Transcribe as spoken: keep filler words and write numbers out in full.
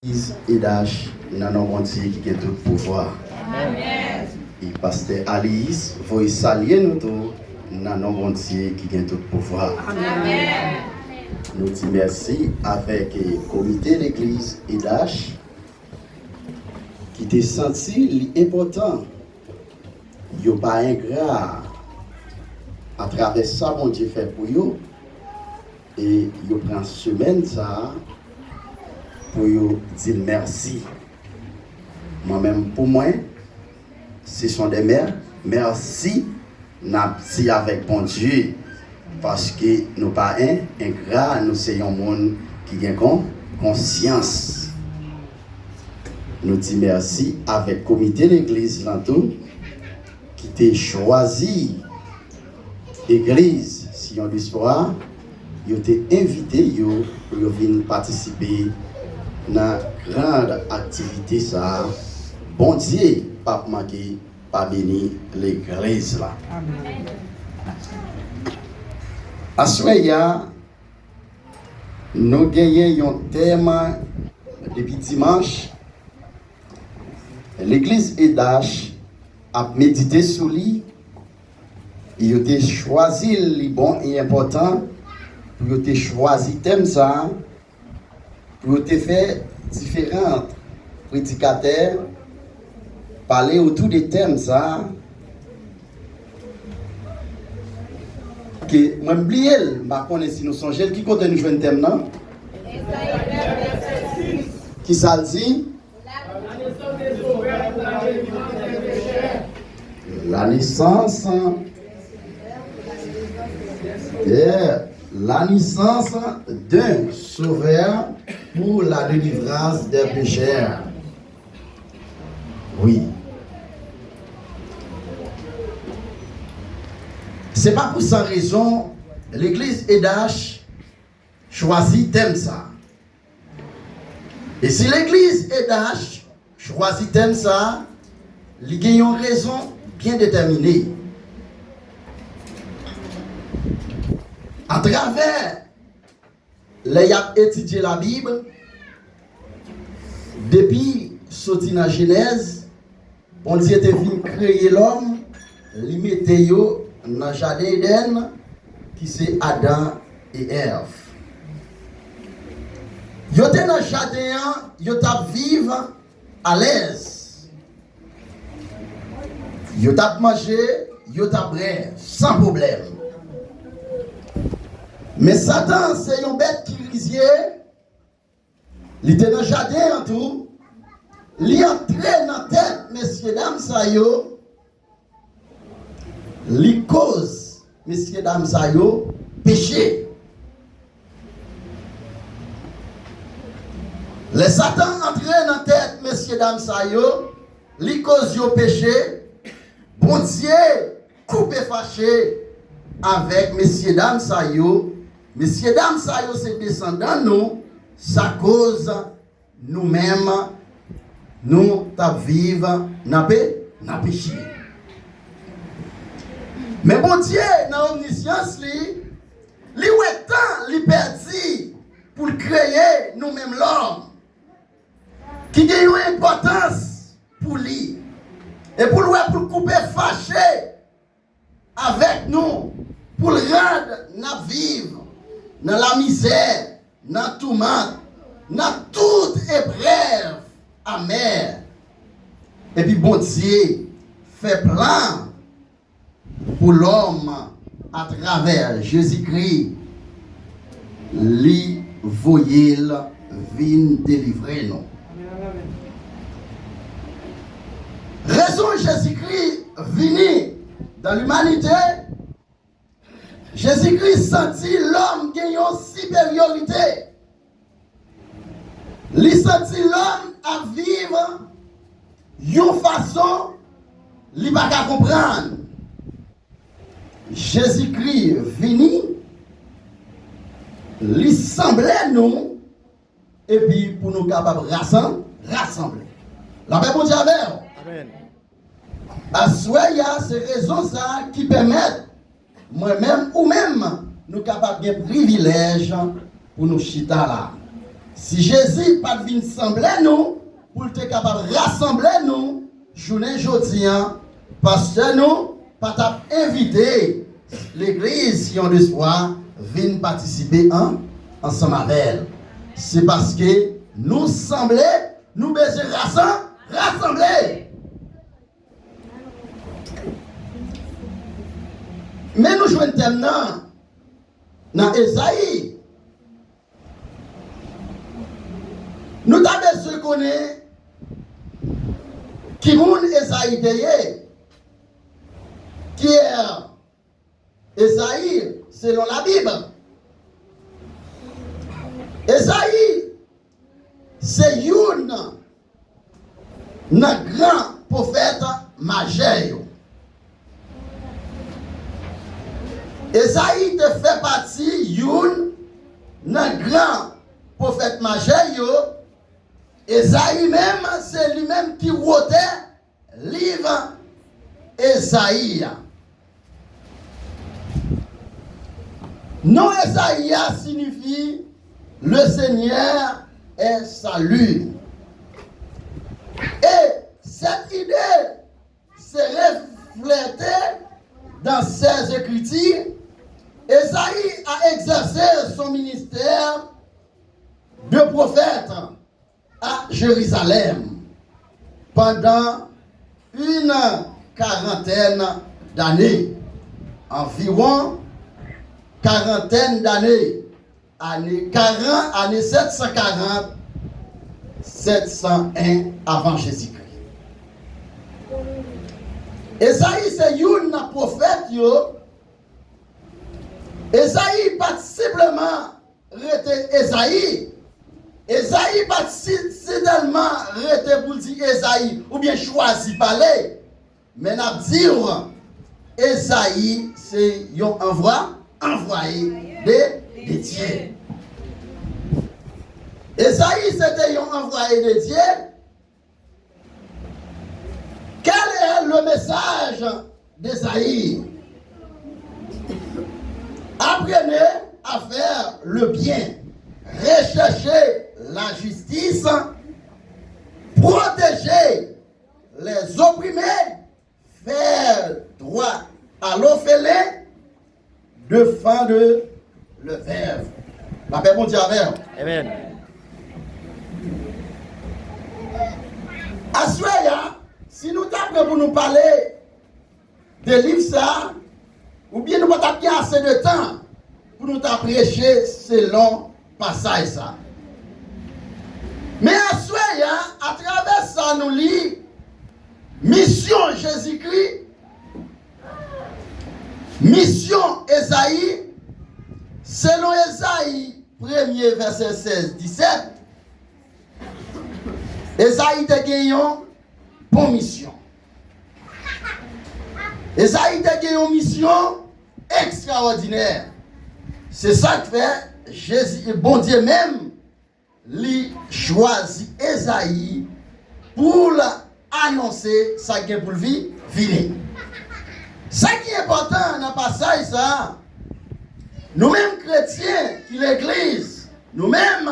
Legliz E D H nan non Bondye ki gen tout pouvwa. E pastè Alice voye salye nou tou nan non Bondye ki gen tout pouvwa. Nou di mèsi avèk komite legliz E D H ki te santi li enpòtan yo pa engra atravè sa Bondye fè pou yo, e yo pran semèn sa a pou yo di l mèsi. Mwen menm, pou mwen, se son de mè, mèsi n ap di avèk Bondye, paske nou pa en, engra, nou se yon moun ki gen kon, konsyans. Nou di mèsi avèk komite legliz lan tou, ki te chwazi legliz Sion Dispwa, yo te envite yo pou yo vin patisipe nan gran aktivite sa a. Bondye p ap manke pa beni legliz la. Aswè a, nou genyen yon tèm depi dimanch. Legliz E D H ap medite sou li, e yo te chwazi l, li bon e enpòtan pou yo te chwazi tèm sa a, pou yo te fè diferan predikatè pale otou de tèm sa a. Ke mwen m bliye l, m pa konnen si nou sonje l. Ki kote nou jwenn tèm nan? Ki sa l di? La naissance de, la naissance d'un sauveur pour la délivrance des pécheurs. Wi. Se pa pou san rezon legliz E D H chwazi tèm sa a. E si legliz E D H chwazi tèm sa a, li gen yon rezon byen detèmine. Atravè lè y ap etidye Labib, depi soti nan Jenèz, Bondye te vin kreye lòm, li mete yo nan jaden Edenn, ki se Adan e Èv. Yo te nan jaden an, yo t ap viv alèz. Yo t ap manje, yo t ap bwè, san pwoblèm. Men Satan se yon bèt ki rizye, li te nan jaden an tou, li antre nan tèt mesyedam sa yo, li koz mesyedam sa yo peche. Lè Satan antre nan tèt mesyedam sa yo, li koz yo peche, Bondye koupe fache avèk mesyedam sa yo. Mesyedam sa yo se desandan nou, sa koz nou menm, nou t ap viv nan pe, nan peche. Men Bondye, nan omnisyans li, li wè tan li pèdi pou l kreye nou menm lòm, ki gen yon enpòtans pou li, e pou l wè, pou l koupe fache avèk nou, pou l rann n ap viv nan lamizè, nan toumant, nan tout eprèv amè. Epi Bondye fè plan pou lòm atravè Jezikri, li voye l vin delivre nou. Rezon Jezikri vini dan limanite, Jezikri santi lòm gen yon siperyorite. Li santi lòm ap viv yon fason li pa ka konprann. Jezikri vini, li sanble nou, epi pou nou kapab rasan-, rasanble. Lapè Bondye avè w. Amèn. Aswè a, se rezon sa a ki pèmèt mwen menm, ou menm, nou kapab gen privilèj pou nou chita la. Si Jezi pa t vin sanble nou, pou l te kapab rasanble nou, jounen jodi a, pastè nou pa t ap envite legliz Sion de Swa vin patisipe an, ansanm avè l. Se paske nou sanble, nou bezwen rasan-, rasanble. Men nou jwenn tèm nan nan Ezayi. Nou ta bezwen konnen ki moun Ezayi te ye. Kiyès Ezayi, selon Labib? Ezayi se youn nan gran pwofèt majè yo. Ezayi te fè pati youn nan gran pwofèt majè yo. Ezayi menm, se li menm ki wotè liv Ezayi a. Non Ezayi a siyifi Le Seigneur est salut. Et cette idée se reflète dans ses écritures. Ezayi a exercé son ministère de prophète à Jérusalem pendant une quarantaine d'années, environ quarantaine d'années, ane karan, ane sèt san karant, sèt san en avan Jezikri. Ezayi se youn nan pwofèt yo. Ezayi pa t senpleman rete Ezayi. Ezayi pa t si, si tèlman rete pou l di Ezayi oubyen chwazi pale. Men n ap di w, Ezayi se yon anvwa, anvwaye de, de Dye. Ezayi se te yon anvwaye de Dye. Quel est le message d'Esaïe? Apprenez à faire le bien, recherchez la justice, protégez les opprimés, faire droit à l'orphelin, défendre le veuve. Lapè Bondye avè w. Amen. Aswè a, si nou ta pran pou nou pale de liv sa, oubyen nou pa t ap gen ase de tan pou nou ta preche selon pasaj sa. Men aswè a, atravè sa nou li, misyon Jezikri, misyon Ezayi, selon Ezayi premye vèsè sèz, disèt, Ezayi te gen yon bon misyon. Ezayi te gen yon misyon ekstraòdinè. Se sa k fè Jezi, Bondye menm, li chwazi Ezayi pou l anonse sa k gen pou l vi-, vini. Sa ki enpòtan nan pasaj sa a, nou menm kretyen ki legliz, nou menm